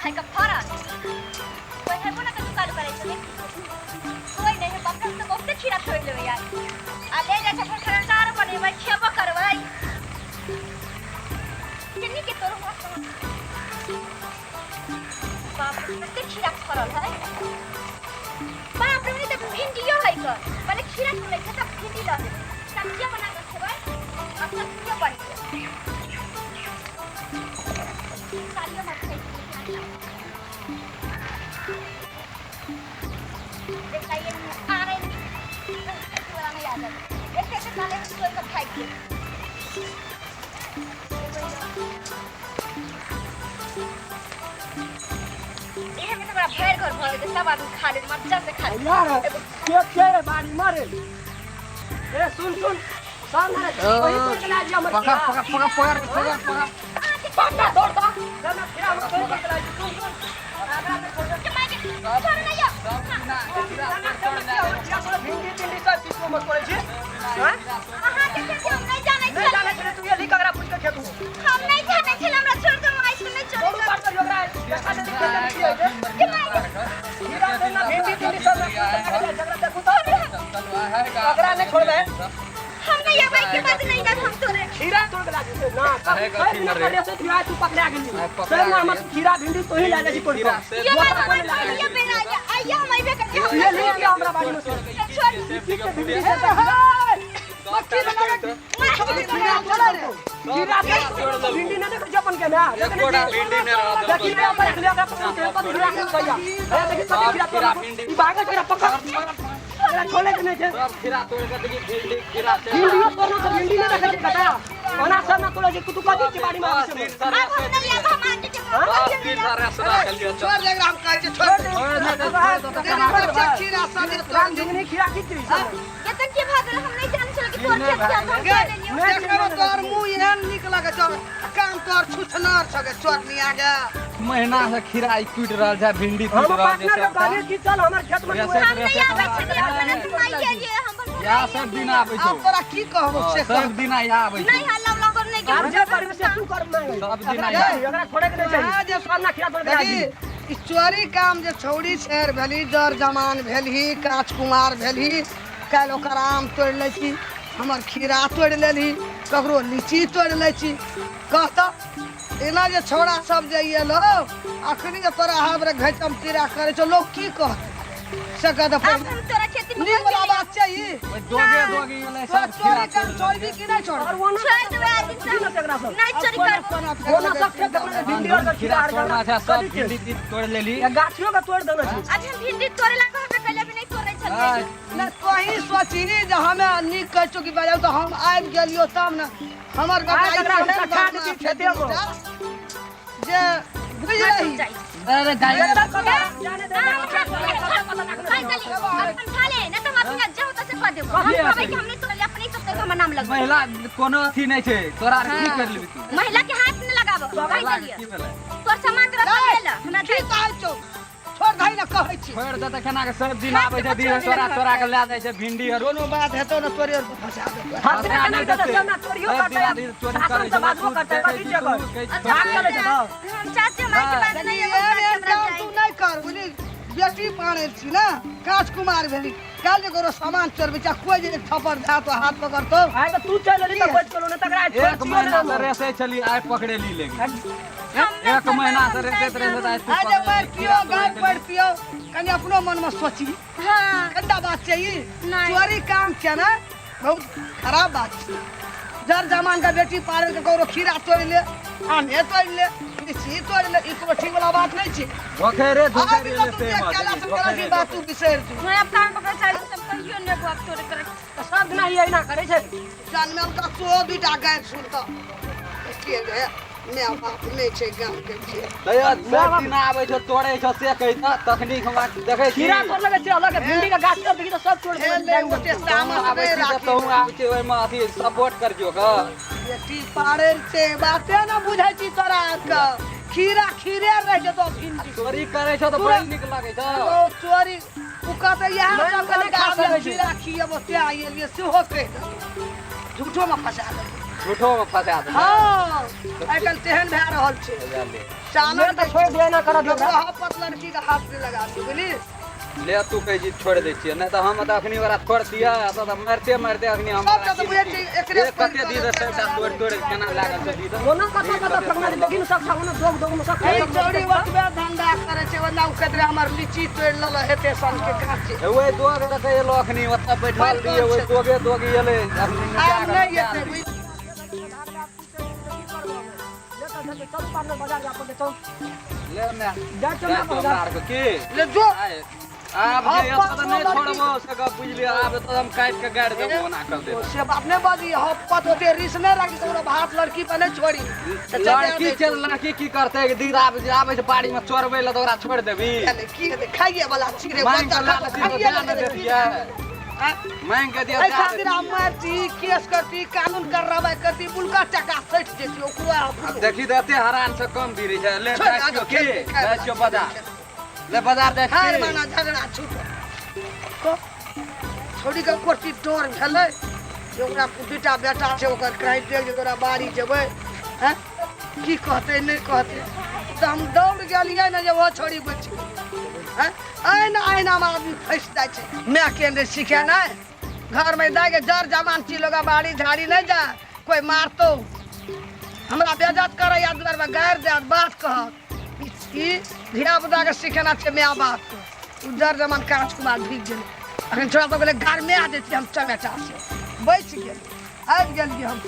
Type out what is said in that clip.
है का फरल कोई हेबो ना कतू चालू करै छै कोई नहीं है बाप रे, हम तो बहुते खीरा तोड़ि लेबै यार आ ले जाइ छै फेर अचार बनेबै खेबो करबै केनी के तोड़ बाप रे कते खीरा फरल है बाप रे ओने तऽ भिंडियो है क पहिले खीरा तोड़ै छै तब भिंडी लऽ लेबै सब्जियो बना कऽ खेबै आ सब्जियो बनेबै सालियो मत खाइ छी देखाइए आ रहे वाला नहीं आ जाए ऐसे ऐसे साले हम तोड़ कऽ खाइ छियै एहे में तो बड़ा भरि घर भऽ जेतै सब आदमी खा लेत मजा से खा लेत यार के के रे बाड़ी मारे ए सुन सुन सामने रे वही तोड़ के ला दिया हमर पकड़ पकड़ पकड़ पकड़ पकड़ पकड़ पकड़ तोड़ दा ना फिर हम तोड़ के ला सुन सुन आगरा में छोड़ के माय के छोड़ ना यो दे भिंडी तिंडी सब चीज को मत करे छी हां अहाँ के खेती हम नहीं जानै नहीं जाने छले तू ये ली ककरा पूछ के खेतू हम नहीं जानै छल हमरा छोड़ दो हम ऐसे नहीं छोड़ू छोड़ पाट कर ओकरा देखा दे खेत में की होय छै के माय के खीरा देना भिंडी तिंडी सब ना झगड़ा देखू तो ओकरा नहीं छोड़बे हम नहीं आबै के बाद नहीं ना हम तोरे खीरा तोड़ के ला जेतै ना काहे कब कथी बिना मरे? पड़े से तू आय तू पकड़ा गेली आय पकड़ा सब ना हमर गेली। खीरा भिंडी तो ही ला जाइ छी तोड़ के ये बात हम आइए बेरा आइए आइए हम आइबे करके हम ये ले के हमरा बाड़ी में से छोड़ की के भिंडी से मक्खी लगा के खीरा चला रे खीरा के भिंडी ना देखो अपन के ना एक गोटा भिंडी ने रहत देखी ले अपन रख ले ओकरा पकड़ के पकड़ खीरा के भैया ए देखी सब खीरा खीरा तोड़ भिंडी। ई भागल खीरा पकड़ एकरा छोड़े के नहीं छै सब खीरा तोड़ के देखी भिंडी खीरा से भिंडियो तोड़ना तो भिंडी ना देखै छै कता ओना सब ना तोड़े छै तू कथी छी बाड़ी में आबै छै अब हम नहीं आब हम आके के सब दिन सारा सदा खेलियो छोड़ दे एकरा हम कहै छी छोड़ दे तेरी बच्चा खीरा सब तोड़ दे राम खीरा की चीज सब ये तो की भाग हम नहीं जानै छल कि तोर खेत के हम गे तोड़ लेलियो देखबो तोर मुंह एहन नीक लगै छौ काम तोर छुछनर छौ गे चोरनिया गे महीना से खीरा ई टूट रहल छै भिंडी हम टूट रहल छै पार्टनर के कहलियै कि चल हमर खेत में तू हम नहीं आबै छलियै हमरा तो माइए ये हम या सब दिन आबै छौ आब तोरा की कहबो से कह सब दिन यहाँ आबै छौ नहीं हल्ला उल्ला कर नहीं आब जे करबे से तू कर मांगे सब दिन एकरा आइ नहीं, एकरा छोड़े के नहीं हाँ, चाहिए जे सब ना खीरा तोड़ के ला देखी दी ई चोरी काम जे छौड़ी छेर भेली जर जमान भेलही काँच कुमार भेलही काल्हि ओकर आम तोड़ि लै छी हमर खीरा तोड़ि लेलही ककरो लीची तोड़ि लै छी कह तऽ एना जे छौड़ा सब जे एलो अखनी जे तोरा हमरे घैचम तीरा करै छौ लोग की कहतै से कह तऽ अब पहिने हम तोरा खेती में नीक वाला बात छै ई ओइ दोगे दोगे गेलै तोरा सब चोरी खीरा काम छोड़बी कि नहि छोड़बी और वो ना छोड़ देबै आज बुझी ना एकरा सब नहीं चोरी कोना कर कोना वो ना सब खेत में भिंडी और खीरा खीरा और तोड़ना छै सब कथी छै? भिंडी तोड़ लेली ये गाछियो के तोड़ देना छै आज हम भिंडी तोड़े ला कहबे कइले भी नहीं तोड़े छलियै नहि तोही सोचही जे हमे नीक कहै छौ कि बजाउ तऽ हम आबि गेलियो तब ने हमर बेटा आइ तकरा हम ई सखा देती खेते मे। जे बुझि रही जाइ अरे जाइ जाने दे नाम लगबै महिला कोनो अथी नहि छै तोरा आर की कर लेबी तू महिला के हाथ न लगाबो कहि महिला देलियै की भेलै तोर सामान तोरा सब ले ल हमरा की कहै छौ छोड़ दही ने कहै छी छोड़ि दे तऽ केना के सब दिन आबै छै दिन तोरा तोरा के लए जाइ छै भिंडी आर कोनो बात हेतौ ने तोरे आर फंसा देतौ फंसबे केना देतै सब ना चोरियो सब करतै दिन आदमी चोरी शासन करै से छै बाजबो करतै कथी छै तू कहै छी, भाग चलै छै तऽ हम चाची माय के बात देखी नहीं एहन एहन काम तू नहि कर बुझली बेटी पाड़े छी ने काँच कुमार भेली काल्हि जे ककरो सामान चोरबै छै आ कोइ जे एक थप्पड़ धए तो हाथ पकड़तौ आइ तऽ तू चलि एलही तऽ बचि गेलौ नहि तकरा आइ एक छोड़तियौ महीना नहि से हम। रेसै छली आइ पकड़ेली लेकिन एक महीना से रेसैत रेसैत आइ तू आइ जे पकड़ेली, मारितियो खीरा गारि तोड़ि देली। पड़तियो कनि अपनो मनमे सोची हां गंदा बात छै ई नहि। चोरी काम केना बहुत खराब बात छै जर जमान के बेटी पारे के ककरो खीरा तोड़ि ले आमे तोड़ि ले लीची तोड़ि ले ई कोनो ठीक वाला बात नहि छै धोखेरे आब धोखेरे ई तऽ ले तू से देख बात केला छै, से केला धोखेरे ई बात तू बिसरि जो हमरा कान पकड़ चाही सब कहियो ने बाप तोरे करे तऽ सब दिना ई एहिना करै छै जनमेल तऽ तोहो दूटा गारि सुनतऽ के रे माय बाप नहि छै गाम के छियै तैयो सब दिना आबै छौ तोड़ै छौ से कहि तऽ तखनी हमरा देखै छी खीरा तोड़ लगे छै अलग भिंडी के गाछ तर देखी तऽ सब तोड़ हे ले ओते सामस आबै नहि छी तऽ राखी तहूँ आबै छी ओहिमे अथी सपोर्ट करियौ कऽ बेटी पाड़े छै बाते ने बुझै छी तोरा आरके खीरा खीरे रहि जेतौ भिंडी चोरी करै छौ तऽ बड़ी नीक लागै छौ ओ चोरी ओ कहतै इएह मानि सब कऽ नहि खा कहलकै सकै छी। खीरा खिएबो तें एलियै सेहो कहि देतौ। झूठोमे फंसा देतौ। झूठो में फंसा दे। हँ, आइ काल्हि तेहन भए रहल छै। ले तऽ छोड़ि दियै, एना करऽ दियौ। लोक लड़की के हाथ नहि लगा दियौ, बुझली? ले तू कहै छी छोड़ि दै छियै, नहि तऽ हम तऽ अखनी ओकरा छोड़ि दियै तऽ मारिते मारिते अखनी हम सबटा तऽ बुझै छी एकरे एक कते दीद सबटा तोड़ि तोड़ि के केना लागल छै दीद। ओना कतऽ कतऽ फेकना छै, लेकिन सब ओना दोग दोग मे सब ई चौड़ी ओतबे धंधा करै छै, ओना ओ कहैत रहै हमर लीची तोड़ि लेलक हेते सन के काँचे। ओहि दोग रखै एलो अखनी ओतऽ बैठल रहियै, ओहि दोगे दोग एलै अखनी। आब नहि एतै, बुझ। चलू पार्लर बाजार जा पड़तै, चल। ले ने। जाइ छियौ जाइ माय छियौ बाजार। हमरा आरके की ले जो। आइ, आब जे एतऽ तऽ नहि छोड़बो से गप बुझलियै, आब एतऽ हम काटि के गाड़ि देबो, ओना कर देबो। से बात नहि बाजी, हप्पत ओते रिस नहि राखी, ककरो भात लड़की पर नहि छोड़ी। तऽ चटा लड़की दै छै, लड़की की करतै दीद? आब जे आबै छै बाड़ी में चोरबै लए तऽ ओकरा छोड़ि देबी? छलै, की हेतै, खाइए वाला छी रे। मांगि बच्चा कऽ ला खाइए देतियै तऽ वाला दए ने छी। देतियै। आँय? मांगि कऽ दिअ एहि दए खातिर हम देतियै। मारती, केस करती, कानून कार्रवाई करती, बुलका टका सटि जेती ओकरो। आब देखी तऽ एते हरान से कम बीड़ी छै। ले छोड़ि जाइ आजो छियौ की? खेतै, खाय जाइ बला छियौ छी, बाजार, ले बाजार जाइ हार छी। माना, झगड़ा छूटल। छोड़ी के कोटी डर भेलै जे ओकरा दूटा बेटा छै, ओकर काटि देल जे तोरा बाड़ी जेबै, हैं, की कहतै नहि कहतै। तऽ हम दौड़ गेलियै ने जे ओहो छोड़ी बचि गेलै। हैं, अहिना अहिनामे आदमी फँसि जाइ छै। मायके नहि सिखेनाइ घरमे दाइ जर जमान छी, लोग बाड़ी झाड़ी नहि जा, कोइ मारतौ, हमरा बेजत करैया, दुआरमे गारि देत, बात कहत। ई धियापुताके सिखेना छै माय बापके। ओ जर जमान काँच कुमार ढुकि गेलै। अखन छोड़ा सब गेलै, गारमे आ जेतियै हम चमेटा से, बचि गेलै, आबि गेलियै हम।